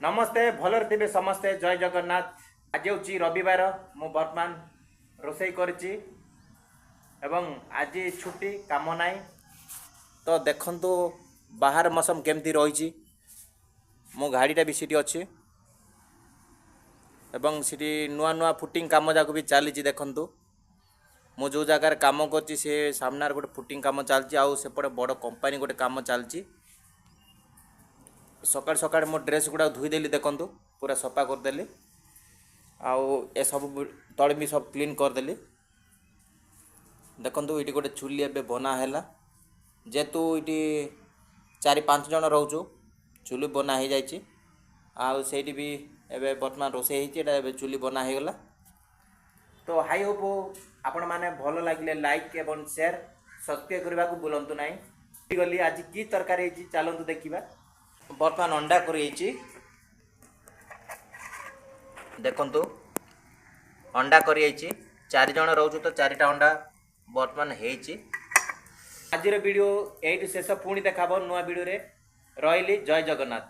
ନମସ୍ତେ, ଭଲରେ ଥିବେ ସମସ୍ତେ। ଜୟ ଜଗନ୍ନାଥ। ଆଜି ହେଉଛି ରବିବାର। ମୁଁ ବର୍ତ୍ତମାନ ରୋଷେଇ କରିଛି ଏବଂ ଆଜି ଛୁଟି, କାମ ନାହିଁ। ତ ଦେଖନ୍ତୁ ବାହାର ମୌସମ କେମିତି ରହିଛି। ମୋ ଗାଡ଼ିଟା ବି ସେଠି ଅଛି ଏବଂ ସେଠି ନୂଆ ନୂଆ ଫୁଟିଂ କାମ ଯାକ ବି ଚାଲିଛି। ଦେଖନ୍ତୁ, ମୁଁ ଯେଉଁ ଜାଗାରେ କାମ କରୁଛି, ସେ ସାମ୍ନାରେ ଗୋଟେ ଫୁଟିଂ କାମ ଚାଲିଛି ଆଉ ସେପଟେ ବଡ଼ କମ୍ପାନୀ ଗୋଟେ କାମ ଚାଲିଛି। ସକାଳୁ ସକାଳୁ ମୋ ଡ୍ରେସ୍ ଗୁଡ଼ାକ ଧୋଇଦେଲି। ଦେଖନ୍ତୁ, ପୁରା ସଫା କରିଦେଲି ଆଉ ଏସବୁ ତଳେ ବି ସବୁ କ୍ଲିନ୍ କରିଦେଲି। ଦେଖନ୍ତୁ, ଏଇଠି ଗୋଟେ ଚୁଲି ଏବେ ବନା ହେଲା। ଯେହେତୁ ଏଇଠି ଚାରି ପାଞ୍ଚ ଜଣ ରହୁଛୁ, ଚୁଲି ବନା ହେଇଯାଇଛି ଆଉ ସେଇଠି ବି ଏବେ ବର୍ତ୍ତମାନ ରୋଷେଇ ହେଇଛି। ଏଇଟା ଏବେ ଚୁଲି ବନା ହେଇଗଲା। ତ I Hope ଆପଣମାନେ ଭଲ ଲାଗିଲେ ଲାଇକ୍ ଏବଂ ସେୟାର, ସବସ୍କ୍ରାଇବ୍ କରିବାକୁ ଭୁଲନ୍ତୁ ନାହିଁ। ଗଲି, ଆଜି କି ତରକାରୀ ହେଇଛି ଚାଲନ୍ତୁ ଦେଖିବା। ବର୍ତ୍ତମାନ ଅଣ୍ଡା କରି ହେଇଛି। ଦେଖନ୍ତୁ, ଅଣ୍ଡା କରି ହେଇଛି। ଚାରି ଜଣ ରହୁଛୁ ତ ଚାରିଟା ଅଣ୍ଡା ବର୍ତ୍ତମାନ ହେଇଛି। ଆଜିର ଭିଡ଼ିଓ ଏଇଠୁ ଶେଷ। ପୁଣି ଦେଖାବ ନୂଆ ଭିଡ଼ିଓରେ। ରହିଲି, ଜୟ ଜଗନ୍ନାଥ।